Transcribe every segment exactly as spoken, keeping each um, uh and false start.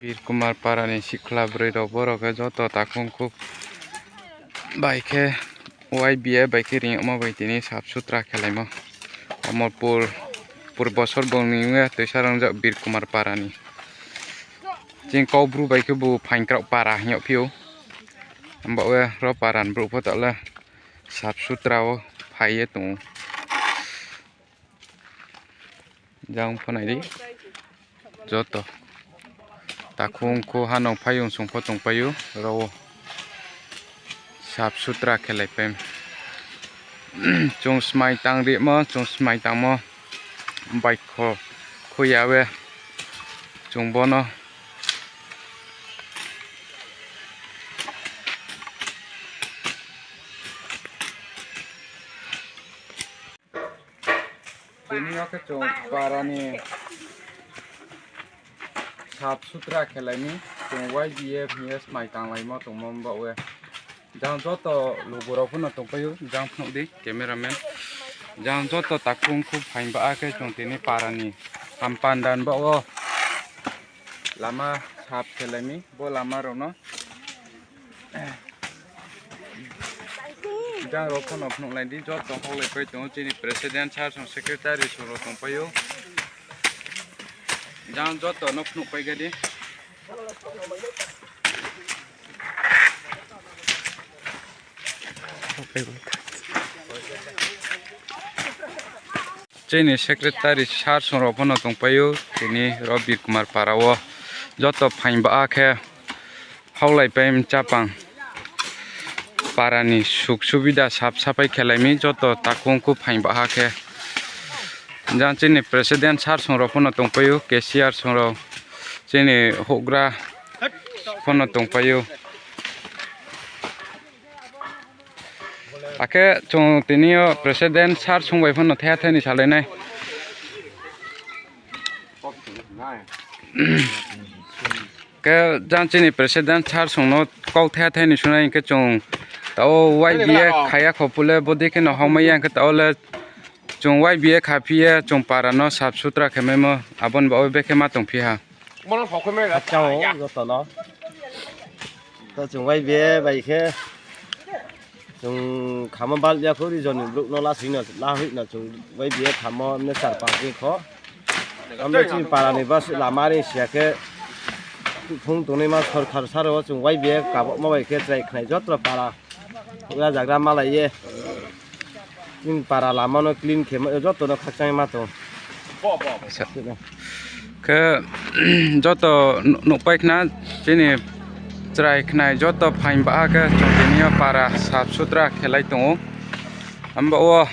Birkumar para ni sikhla broi rao, borao khe joto takhung khu bai khe Y B A bai khe ring yagmo bai tini sap sutra khelaimo. Omorpur, pur bosor bung ni ong ye toisa rongjak Birkumar para ni. Chini Kaubru bai khe bo Phaingkraoh para hing yagphi ou. Himba we ro para ni brouh pho taoh le sap sutra wo phai ye tong ou. Jang pho nai di. Joto takhung khu hanong phaiyong song pho tongpai ou, ro wo sap sutra khelaipai. Chung smai tang rimo, chung smai tangmo baikho khui ya we chung bono Tini yo khe chung para ni sap sutra khelai mi, chung Y B A hing ye smai tanglaimo tongmo baoh ye. Jang joto lugu rao pho no tongpai ou, jang phnuh di cameraman. Jang joto takhung khu phaing ba khe chung tini para ni hampandan baoh wo lama sap khelai mi, bo lama rao no. Jang rao pho no phnuhlai di, joto hoklaipai tong ou, chini president sir song, secretary song rao tongpai ou. Jang joto no phnuhpai ga di. Chini secretary sir song rao pho no tongpai ou, tini ro Birkumar para wo joto phaing ba khe hoklaipai mchapang para ni suk subida sap sapai khelai mi, joto takhung khu phaing ba khe. Jang chini president sir song rao pho no tongpai ou, cashier song rao, chini houhgra pho no tongpai ou. Akhe chung tini yo president sir song bai pho no thaiha thai ni salai nai. Khe jang chini president sir song no kau thaiha thai ni sunai hing khe chung taoh Y B A kha ya kho phu le bodei khe no haomai ya hing khe taoh le chung Y B A kha phi ye chung para no sap sutra khe maimo abo ni baoh ye bekhe ma tongphi ha. Khakchang ou joto no. To chung Y B A bai khe chung khamo bal ya kho, region ni brouh no lasing no, lahoih no chung Y B A khamo mne char pang khe kho. Amo chini para ni bus lama ri si ya khe, phung tongnaima sorkar saro wo chung Y B A kabamo bai khe chrai khnai joto para houhgra jagra malai ye chini para lama no clean khe ma, joto no khakchang ma tong. Khe joto nuh-, nuhpai khna chini chrai khnai joto phaing ba khe chung tini yo para sap sutra khelai tong ou. Abo wo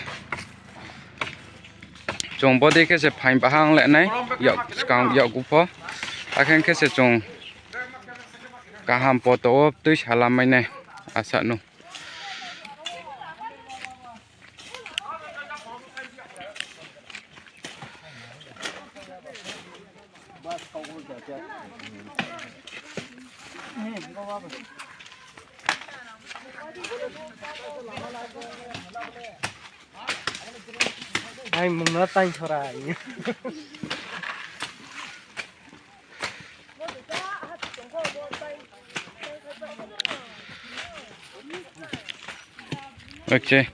chung bodei khe se phaing ba ha ong le nai, yak skang yakgu pho. Akhe khe se chung kaham poto wo tuisa lamai nai asa nou. Ai, mung no tang sora. Okay.